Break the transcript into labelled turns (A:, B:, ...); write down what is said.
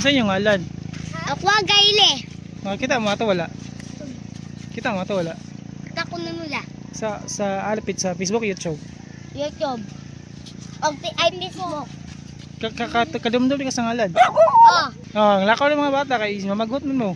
A: Unsa inyong ngalan?
B: Ako ang gaile.
A: Mga kita mo ato wala? Kita mo ato wala?
B: Ako na nila.
A: Sa alipit sa Facebook, YouTube.
B: YouTube. Og ay Facebook.
A: Kadumdum ka sa ngalan.
B: Oh,
A: Oh, ang lakaw ng mga bata kay mamagot man mo.